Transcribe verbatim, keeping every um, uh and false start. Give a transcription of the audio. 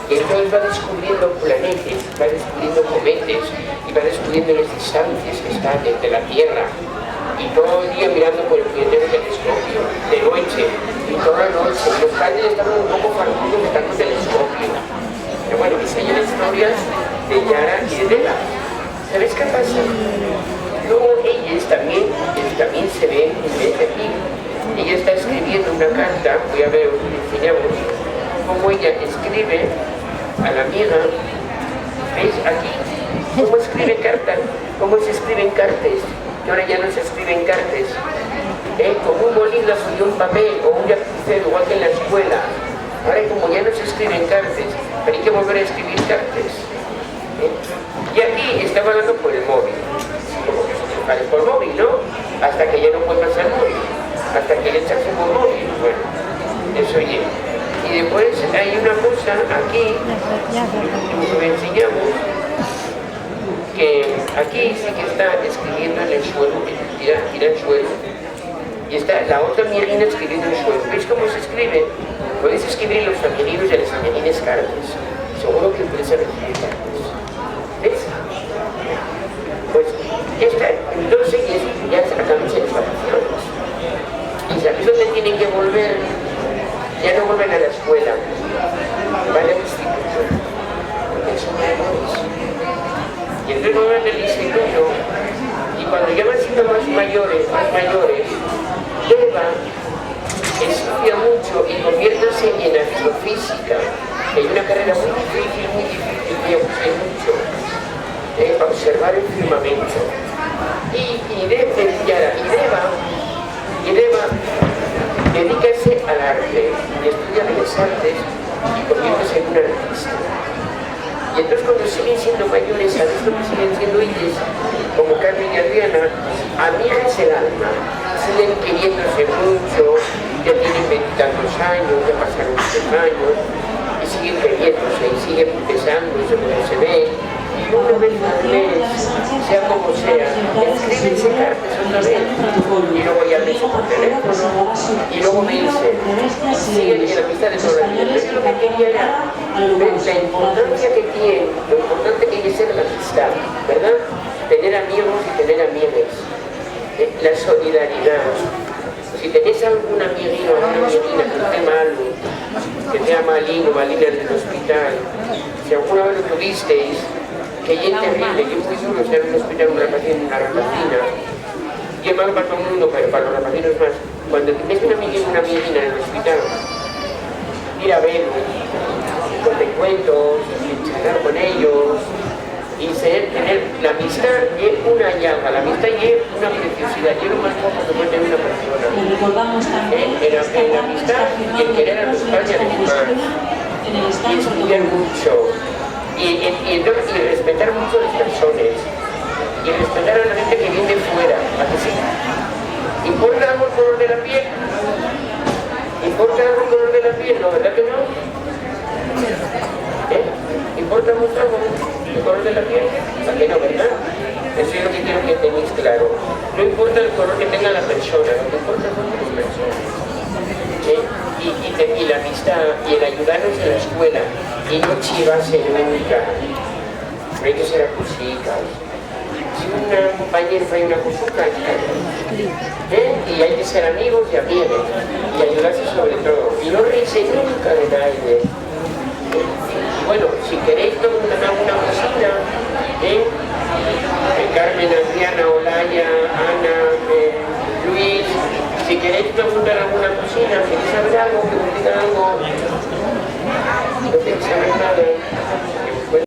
Y entonces va descubriendo planetes, va descubriendo cometes, y va descubriendo les distancias que están desde la Tierra. Y todo el día mirando por el puñetero telescopio, de noche, y toda la noche. Y los padres estaban un poco farrucos de tanto telescopio. Pero bueno, esas son las historias de Yara y de Dela. ¿Sabes qué pasa? Luego ellas también, ellas también se ven en vez de aquí. Ella está escribiendo una carta, voy a ver, os enseñamos cómo ella escribe a la amiga. ¿Veis aquí? ¿Cómo escribe cartas? ¿Cómo se escriben cartas? Que ahora ya no se escriben cartas. ¿Eh? Con un bolígrafo y un papel o un lapicero, igual que en la escuela. Ahora, como ya no se escriben cartas, pero hay que volver a escribir cartas. ¿Eh? Y aquí está hablando por el móvil. Como que se vale por móvil, ¿no? Hasta que ya no puede pasar móvil. Hasta que ya se hace por móvil. Bueno, eso ya. Y después hay una cosa aquí, como que me enseñamos, que aquí sí que está escribiendo en el suelo, tira, tira el suelo. Y está la otra amiguina escribiendo en suelo. ¿Veis cómo se escribe? Podéis escribir los amiguinos y a las amiguines cartas. Seguro que puede ser recibir cartas. ¿Ves? Pues esta, entonces ya, ya se acaban las vacaciones. ¿Y sabéis dónde tienen que volver? Ya no vuelven a la escuela. Van al instituto. Porque son mayores. Y entonces van al instituto. Y cuando ya van siendo más mayores, más mayores, Eva estudia mucho y conviértase en astrofísica. Es una carrera muy difícil, muy difícil, que gusta mucho, eh, para observar el firmamento. Y, y de, de, y ahora, y Deva, y Deva dedícase al arte, y estudia Bellas Artes y conviértese en un artista. Y entonces, cuando siguen siendo mayores, ¿sabes lo que siguen siendo ellos? Como Carmen y Adriana, amigas del alma. Siguen queriéndose mucho, ya tienen veintitantos años, ya pasaron muchos años, y siguen queriéndose, y siguen besándose cuando se ven. Y una vez al mes, sea como sea, escríbense cartas otra vez, y luego llámense por teléfono, y luego vense, y siguen en la amistad de toda la vida. Entonces, lo que quería era ver la importancia que tiene, lo importante que es ser la amistad, ¿verdad? Tener amigos y tener amigues. Eh, la solidaridad. Si tenéis algún amiguín o alguna amiguina que esté malo, que sea malín o malina en el hospital, si alguna vez lo tuvisteis, que es terrible, que es muy duro estar en un hospital, una rapaciña, una rapacina, y es malo para todo el mundo, pero para los rapacinos más. Cuando tengáis un amiguín o una amiguina en el hospital, ir a verlo, contar cuentos, charlar con ellos, y ser, tener la amistad es una llaga, la amistad es una preciosidad, es lo más guapo que puede tener una persona. Eh, en la, en la amistad, el querer a los padres y a las madres, y estudiar mucho, y, y, y entonces, y respetar mucho a las personas, y respetar a la gente que viene de fuera, ¿a que sí? ¿Importa algo el color de la piel? ¿Importa algo el color de la piel? No, ¿verdad que no? ¿Eh? ¿Importa mucho algo el color de la piel? ¿A que no, verdad? Eso es lo que quiero que tengáis claro. No importa el color que tenga la persona, lo que importa son las personas. ¿Eh? Y, y te- y la amistad, y el ayudarnos en la escuela, y no chivarse nunca. No hay que ser acusitas. Si una compañera fai una cosuca, ¿eh? Y hay que ser amigos y amigues, y ayudarse sobre todo, y no reírse nunca de nadie. Y bueno, si queréis preguntar alguna cosita, ¿eh? Eh, Carmen, Adriana, Olaya, Ana, eh, Luis, si queréis preguntar alguna cosita, queréis saber algo, que os diga algo, no queréis saber nada.